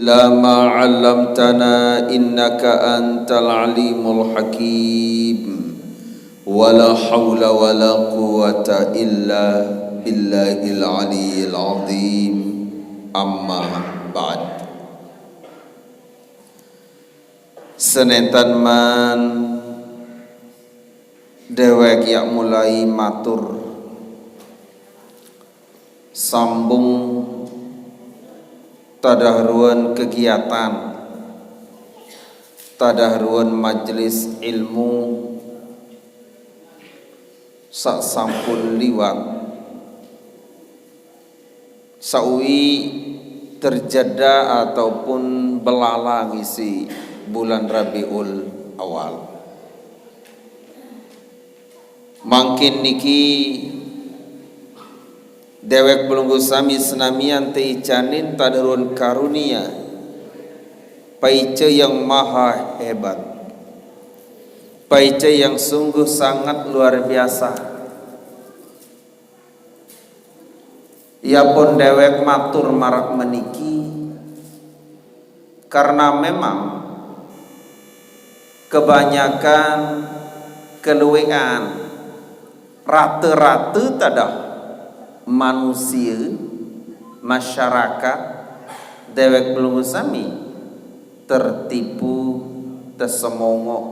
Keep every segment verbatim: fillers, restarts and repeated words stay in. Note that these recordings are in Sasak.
ما علمتنا إنك أنت العليم الحكيم. ولا حول ولا قوة إلا بالله العلي العظيم. أما بعد. Senentan man dewek yak mulai matur sambung tadah ruan kegiatan, tadah ruan majelis ilmu sak sampun liwat. Sawi terjeda ataupun belala ngisi bulan Rabiul Awal. Mangkin niki dewek pelungguh sami senamian teicanin tadah ruan karunia, paica yang maha hebat, paica yang sungguh sangat luar biasa. Yapun dewek matur marak meniki karena memang kebanyakan keluean rata-rata tadah manusia, masyarakat, dewek pelungguh sami tertipu, tesemongok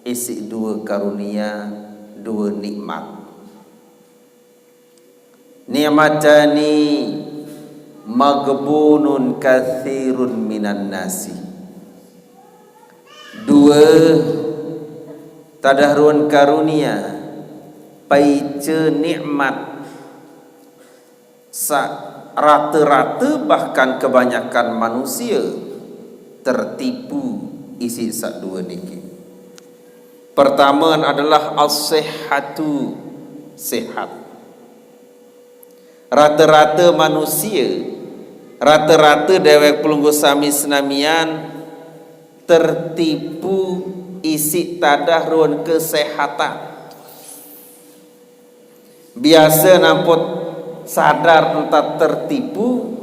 isi dua karunia, dua nikmat. Ni'matani maghbunun katsirun minan nasi. Dua tadah ruan karunia, paica nikmat sa rata-rata bahkan kebanyakan manusia tertipu isi sak dua niki. Pertama adalah as-sihhatu, sehat. Rata-rata manusia, rata-rata dewek pelungguh sami senamian tertipu isi tadah ruan kesehatan. Biasa nampun sadar entah tertipu,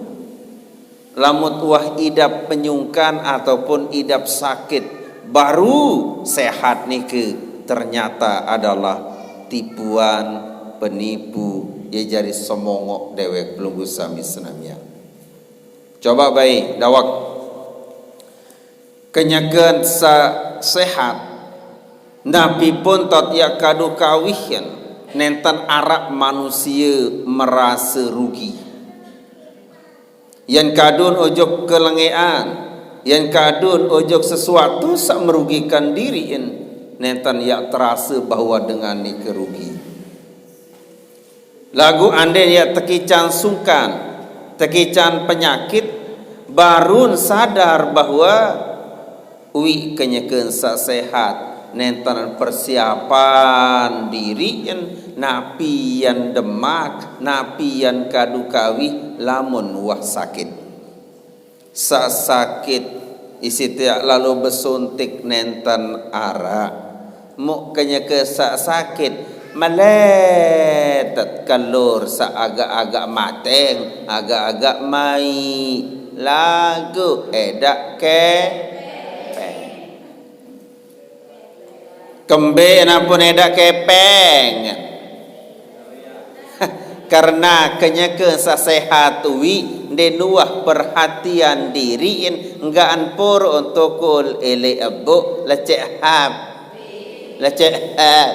lamun wah idap penyungkan ataupun idap sakit, baru sehat niki ternyata adalah tipuan, penipu, ya jari semongok dewek pelungguh sami senamian. Coba baik, dawak. Kenyeken sa sehat, napi pun tot yak kadu kawihen, nenten arak manusia merasa rugi. Yan kadun ojok kelengean, yan kadun ojok sesuatu sak merugikan diri in, nenten yak terasa bahwa dengan niki rugi. Lagu andin yak tekican sungkan, tekican penyakit, barun sadar bahwa wi kenyeken sak sehat, nenten persiapan diri in, napi yan demak, napi yan kadu kawih, lamun wah sakit. Sak sakit isi tiak lalu besuntik nenten arak. Muk kenyeke sak sakit meletet kelur sak agak-agak mateng, agak-agak mai. Lagu edak ke Kembe nampun edak kepeng. Karena kenyeke sak sehat wi, nde nuah perhatian diriin, enggaan poro tukul elek ebuk, lecek hap. Lecek hap.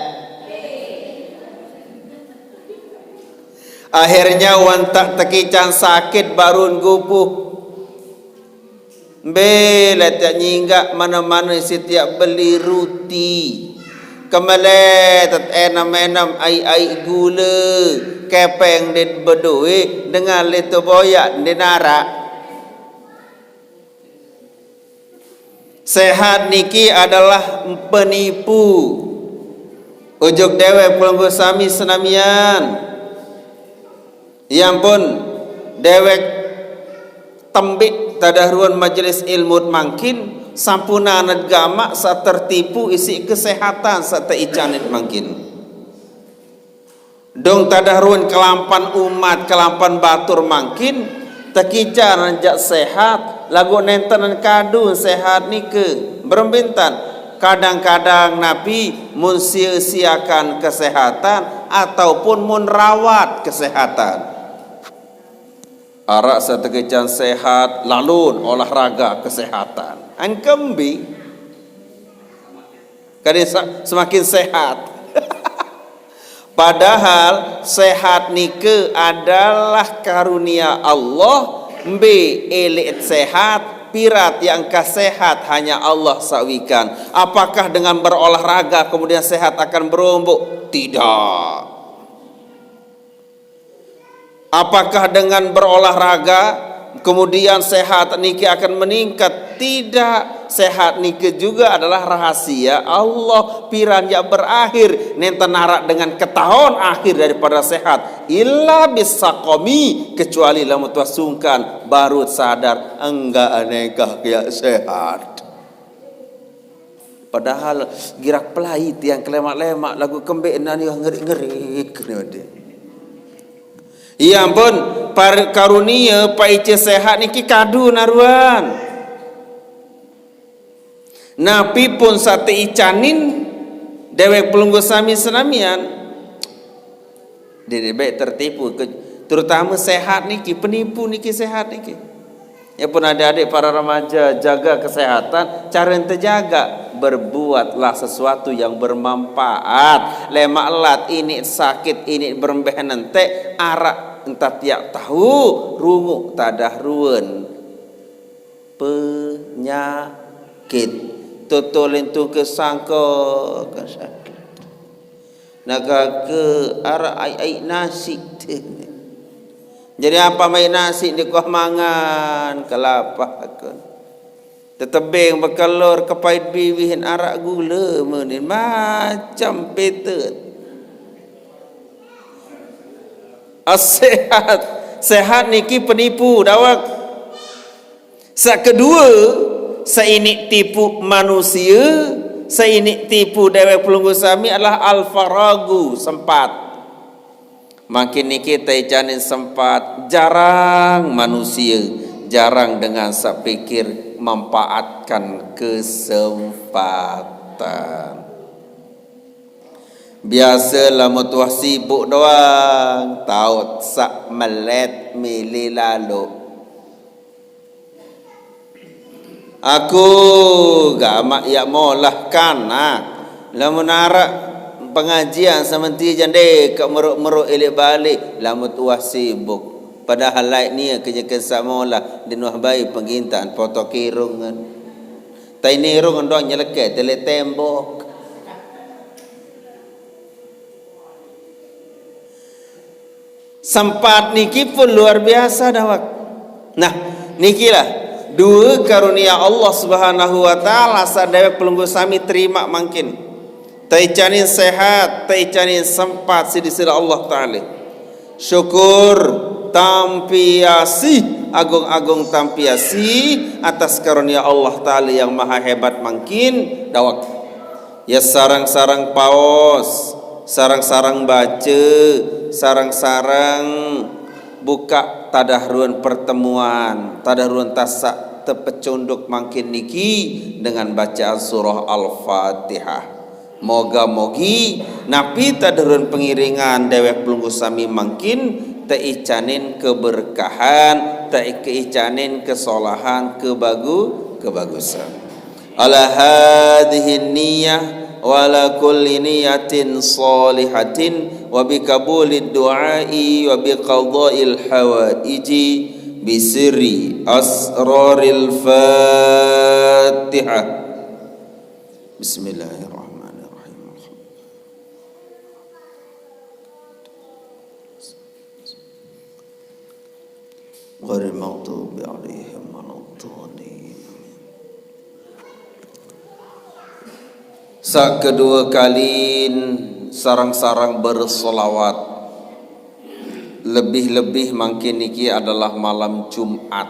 Akhirnya wan tak tekican sakit barun gupuh. Mbe letek nyinggak mane-mane sitiak beli ruti. Kemeletet enem-enem ai-ai gule. Kepeng dit bedoe dengan leto boyak di narak. Sehat niki adalah penipu. Ujug dewek pelungguh sami senamian. Ia ampun, dewek tembik tadah ruan majelis ilmu mangkin, sampunang gamak sa tertipu isi kesehatan sa teicanit mangkin. Dong tadah ruan kelampan umat, kelampan batur mangkin, Tekican jak sehat, laguq nenten kadu sehat nike. Berembe ntan? Kadang-kadang napi mun sia-siakan kesehatan ataupun mun rawat kesehatan. Araq saq tekican sehat, lalun olahraga kesehatan. Engkembe? Kadang sa-, semakin sehat. Padahal sehat nike adalah karunia Allah. Mbe eleq sehat, piran tiang engkah sehat, hanya Allah saq wikan. Apakah dengan berolahraga kemudian sehat akan berombok? Tidak. Apakah dengan berolahraga kemudian sehat niki akan meningkat? Tidak. Sehat niki juga adalah rahasia Allah. Piran yaq berakhir, nenten araq dengan ketaon akhir daripada sehat. Illa bisaqami, kecuali lamun tuah sungkan, baru sadar, enggak aneh kah yaq sehat. Padahal giraq pelai tiang kelemaq-lemaq, laguq kembeqnan yah ngerik-ngerik. Iya ampun, par-, karunia paice sehat niki kadu naruan. Napi pun saq teicanin deweq pelungguh sami senamian, ndeq baik tertipu, ke-, terutama sehat niki, penipu niki sehat niki. Ya pun adik-adik para remaja, jaga kesehatan, cara ente jaga, berbuatlah sesuatu yang bermanfaat. Lemaq lat iniq sakit, iniq berembeh nente, araq ente tiaq tahu, runguq tadah ruen. Penyakit. Toto lintu ke sangko ke sakit. Nah, kake araq aiq-aiq nasiq. Jadi apa maiq nasiq ndeq kuah mangan, kelapah ke. Tetebeng bekelor, kepait biwih, araq gule menin, macem pete. As-sehat, sehat niki penipu, dawek. Saq kedue, saq iniq tipu manusie, saq iniq tipu deweq pelungguh sami adalah al-faragu, sempat. Mangkin niki teicanin sempat, jarang manusie, jarang dengan saq pikir mempaatkan kesempatan. Biase lamun tuah sibuk doang, taoq saq melet mele lalo. Aku gamaq yaq molah kanak. Lamun araq pengajian sementi jaq ndeq ke meruq-meruq ileq bale, lamun tuah sibuk. Padahal laeq nie kenyeke saq molah, ndeq nuah bai pengintan potok irung. Tai nirung ndong nyeleke teleq tembok. Sempat niki pun luar biasa dawek. Nah, nikilah due karunia Allah Subhanahu wa Ta'ala saq deweq pelungguh sami terimaq mangkin. Teicanin sehat, teicanin sempat siq Deside Allah Ta'ala. Syukur tampiasih, agung-agung tampiasih atas karunia Allah Ta'ala yang maha hebat mangkin dawek. Ya sareng-sareng paos, sareng-sareng bace, sareng-sareng bukaq tadah ruen pertemuan, tadah ruen tasaq tepecunduk mangkin niki dengan bacaan surah Al-Fatihah. Moga-mogi napi tadah ruen pengiringan deweq pelungguh sami mangkin teicanin keberkahan, teicanin kesolahan, kebagu-, kebagusan. Ala hadhihi niyah wa ala kulli niyatin shalihatin wa bi qabulid du'ai wa bi qadail hawaiji bi sirri asraril Fatihah. Bismillahirrahmanirrahim. Ghairil maghdubi alaihim waladdallin. Saq kedue kalin sareng-sareng bersolawat. Lebih-lebih mangkin niki adalah malam Jumat.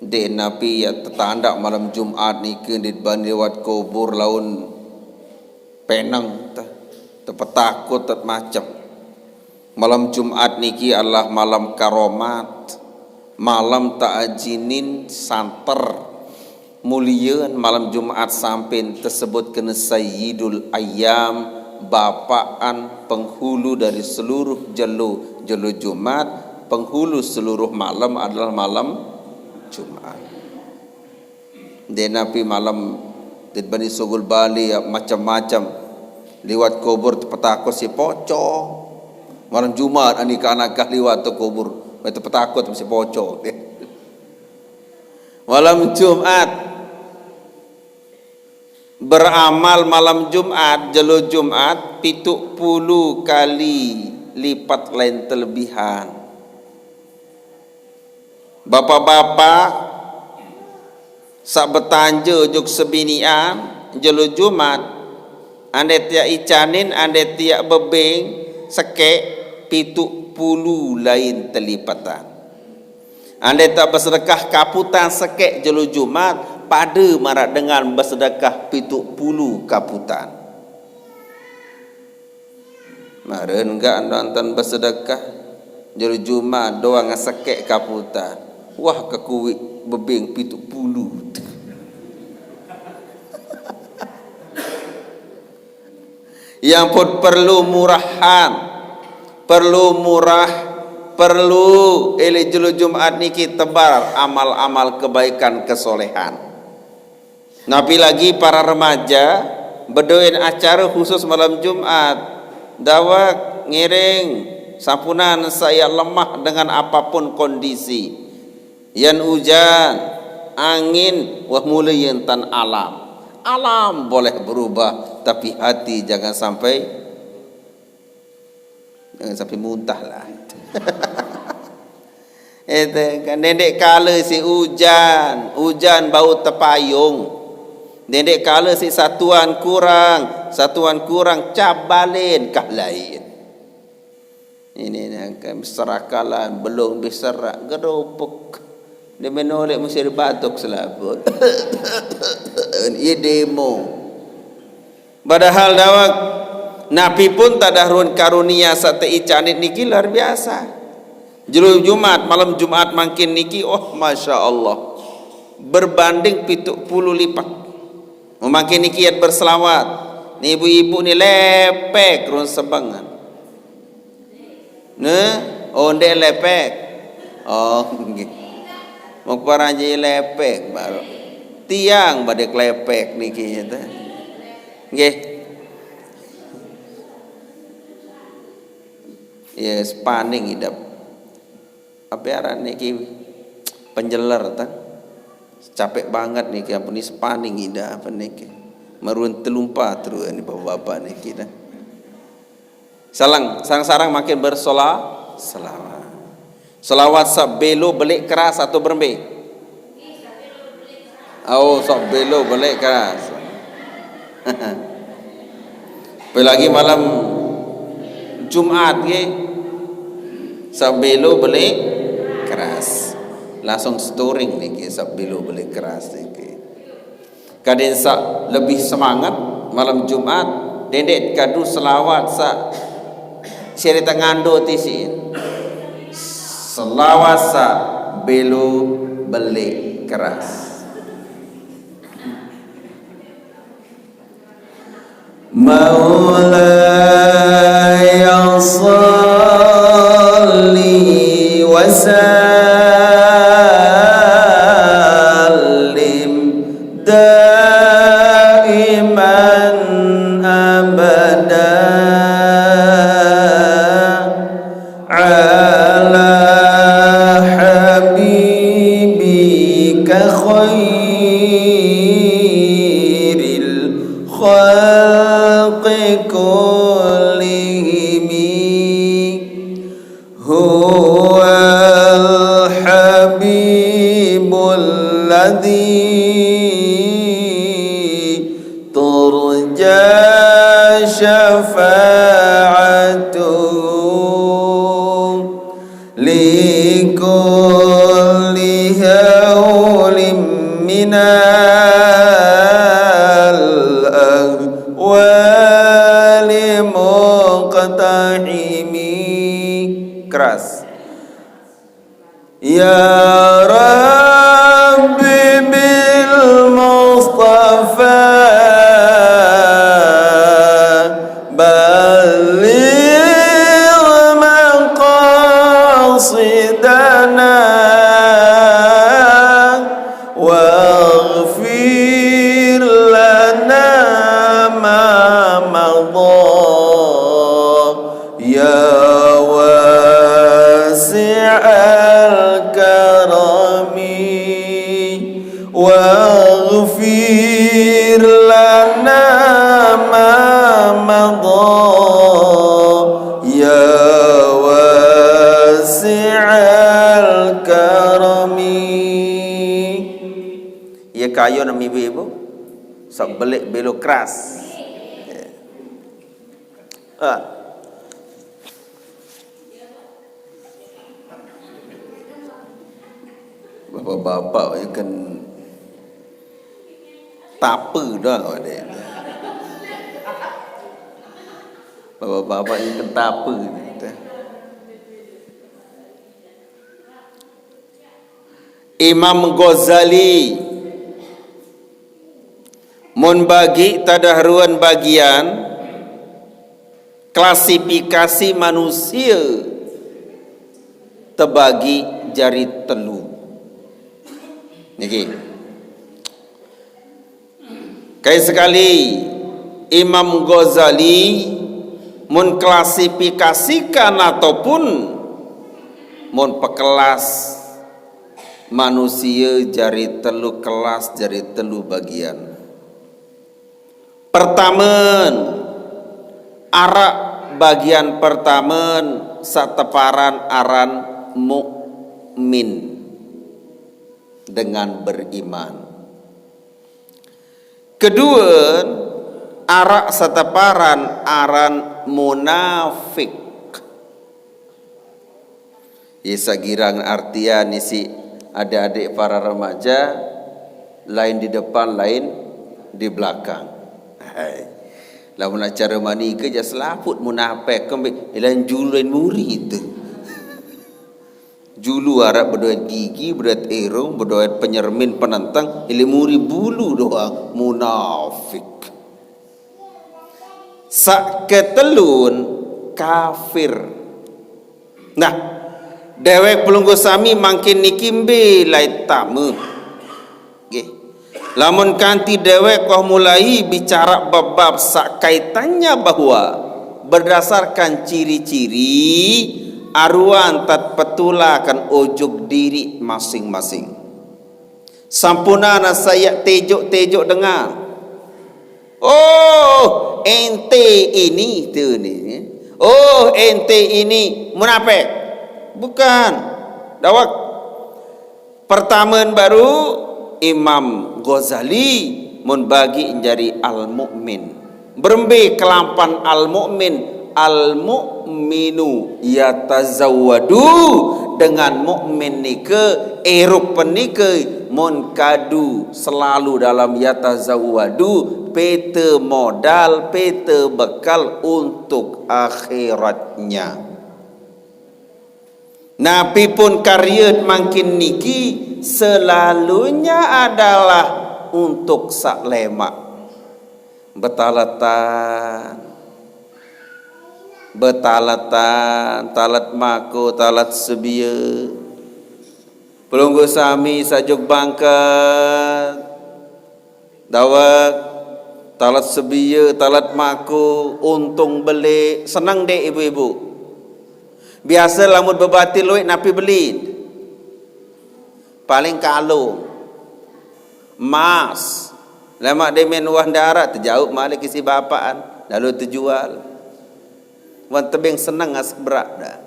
Ndeq napi yaq tetandaq malam Jumat nike ndeq bani liwat kubur laun peneng, te-, tepetakut, tet macem. Malam Jumat niki adalah malam karomat. Malam ta'ajinin santer, mulia malam Jumat sampeyan, tersebut kena sayyidul ayyam, bapaan penghulu dari seluruh jelo, jelo Jumat, penghulu seluruh malam adalah malam Jumat. Dek napi malam, dek bani sugul Bali ya macam-macam. Liwat kubur tepetakut si pocong. Malam Jumat ani kanak kah liwat tu kubur, tepetakut si pocong. Malam Jumat, beramal malam Jumat, jelo Jumat, pitu puluh kali lipat lain telebihan. Bapak-bapak, sak betanja juk sebinian, jelo Jumat, andai tiak icanin, andai tiak bebing, sekek, pitu puluh lain telipatan. Andai tak bersedekah kaputan sekek jelo Jumat, pada marak dengan bersedekah pitu puluh kaputan. Maren gak nonton bersedekah, jelo Jumat doang sekek kaputan. Wah, kekuik bebing pitu puluh. Yang pun perlu murahan, perlu murah, perlu ele jelo Jumat niki tebar amal-amal kebaikan kesolehan. Napi lagi para remaja, bedoin acara khusus malam Jumat. Dawek ngiring, sampunan saya lemah dengan apapun kondisi. Yan ujan, angin, wah, mulai yentan alam. Alam boleh berubah, tapi hati jangan sampai, jangan sampai muntah lah. Itu kan, dendek kala si ujan, ujan bau tepayung. Dendek kala si satuan kurang, satuan kurang cabalin kah lain. Ini nangka serakalan, belum diserak, gedopek. Dia menolak mesti dibatuk selaput. Ia demo. Padahal dawek, napi pun tadah run karunia sate icanit niki luar biasa. Jelo Jumat, malam Jumat mangkin niki, oh, masya Allah, berbanding pitu puluh lipat. Mangkin niki yat berselawat. Ni ibu-ibu ni lepek run sebengan. Ne? Oh, ndek lepek. Oh, nggih. Mau para ji lepek baru. Tiang badek lepek niki, ya, teh. Nggih. Ya, sepaning idap. Apa aran niki? Penjeler, tah. Capek banget niki, ampun, ini sepaning ida apa niki. Marun telumpa terus ini bapak-bapak niki, tah. Salang, sarang-sarang makin bersola, selawat. Selawat sabelo belik keras atau berembe? Oh, sabelo belik keras. Apalagi malam Jumat nggih. Sabelo belik keras. Langsung storing niki sabelo belik keras niki. Kadin sak lebih semangat malam Jumat, dendek kadu selawat sak seri tengando tisin. Selawat sak belo belik keras. مولاي صل وسلم دائما أبدا على حبيبك خير الخلق كلهم. هو الحبيب الذي ترجى شفاعته لكل هول من الأهوال مقتحم. Keras. يا رب بالمصطفى بلغ مقاصدنا واغفر لنا ما مضى يا واسع الكرم واغفر لنا ما مضى يا واسع الكرم. Iya kayu nama ibu-ibu. Sok belik belo keras. Ah. Bapak-bapak ya kan tapa dah awak dek. Bapak-bapak ya kan tapa dah. Imam Ghazali mun bagi tadah ruan bagian klasifikasi manusia tebagi jari telu. Niki. Kai sekali Imam Ghazali mun klasifikasikan ataupun mun pekelas manusia jari telu kelas, jari telu bagian. Pertamen, arak bagian pertamen sateparan aran mukmin dengan beriman. Kedua, arak sateparan aran munafik. Isa girang artian isi adik-adik para remaja, lain di depan, lain di belakang. Hai. Lamun acara mani ke ja selaput munafik kembe ilan julu lain muri itu. Julu arak bedoet gigi, bedoet irung, bedoet penyermin penentang, ili muri bulu doang munafik. Sak ketelun kafir. Nah, dewek pelungguh sami mangkin niki mbe lai tame. Nggih. Lamun kanti dewek wah mulai bicara bab-bab sak kaitannya bahwa berdasarkan ciri-ciri aruan tat petulakan ujug diri masing-masing. Sampunana saya tejuk-tejuk dengan. Oh, ente ini tu ni. Oh, ente ini munafik. Bukan. Dawak. Pertama baru Imam Ghazali mun bagi jari al-mukmin. Berembe kelampan al-mukmin, al-mukminu yatazawwadu, dengan mukmin nike, irup nike mun kadu selalu dalam yatazawwadu, pete modal, pete bekal untuk akhiratnya. Napi pun karya mangkin niki selalunya adalah untuk sak lemak. Betaletan, betaletan, talet mako, talet sebia. Pelungguh sami sajuk bangket. Dawek, talet sebia, talet mako, untung beli, seneng dek ibu-ibu. Biasa lamun bebati luit napi beli? Paling kalung, emas. Lemak demen wah darat, tejauh malik isi bapaan, lalu tejual. Wan tebing seneng asik berak dah.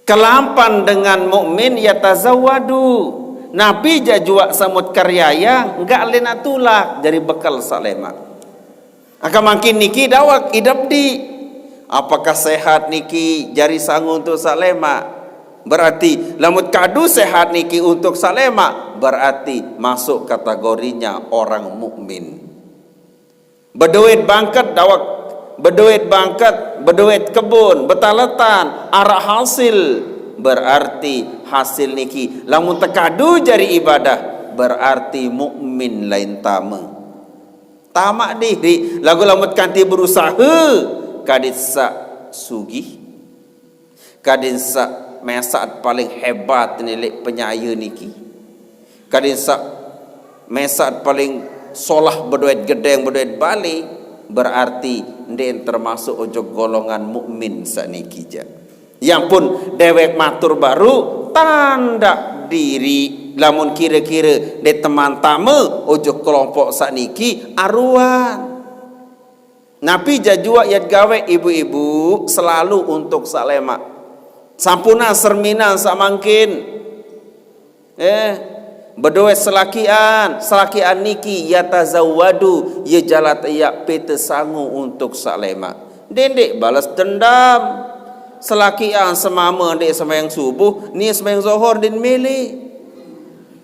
Kelampan dengan mukmin yatazawwadu. Napi ja juak samut karyaya, enggak lena tulak, jari bekal sak lemak. Aka mangkin niki dawak idap di. Apakah sehat niki jari sangu untuk sak lemak? Berarti lamut kadu sehat niki untuk sak lemak, berarti masuk kategorinya orang mukmin. Beduit bangket dawek, beduit bangket, beduit kebun, betaletan, arak hasil, berarti hasil niki. Lamun tekadu jari ibadah, berarti mukmin lain tame. Tamak diri, lagu lamun kanti berusaha, kadin sak sugih, kadin sak mesak paling hebat nilai penyaya niki, kadin sak mesak paling solah beduit gedeng, beduit bali, berarti ndek termasuk ojok golongan mukmin sakniki ja. Yang pun dewek matur baru tanda diri, lamun kira-kira de teman tame ojok kelompok sakniki aruan. Napi jajua yat gawe ibu-ibu selalu untuk salemak. Sampuna serminan samangkin. Eh, bedoe selakian, selakian niki yatazawadu, ye jalat ya pete sangu untuk salemak. Dendek balas dendam. Selakian semama dek sembahyang subuh, ni sembahyang zohor din mele.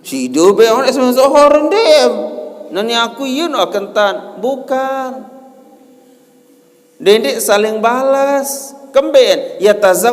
Sidu be orang sembahyang zohor dem. Nani aku yun akan tan. Bukan. Dendek saling balas. Kemben, yatazawadu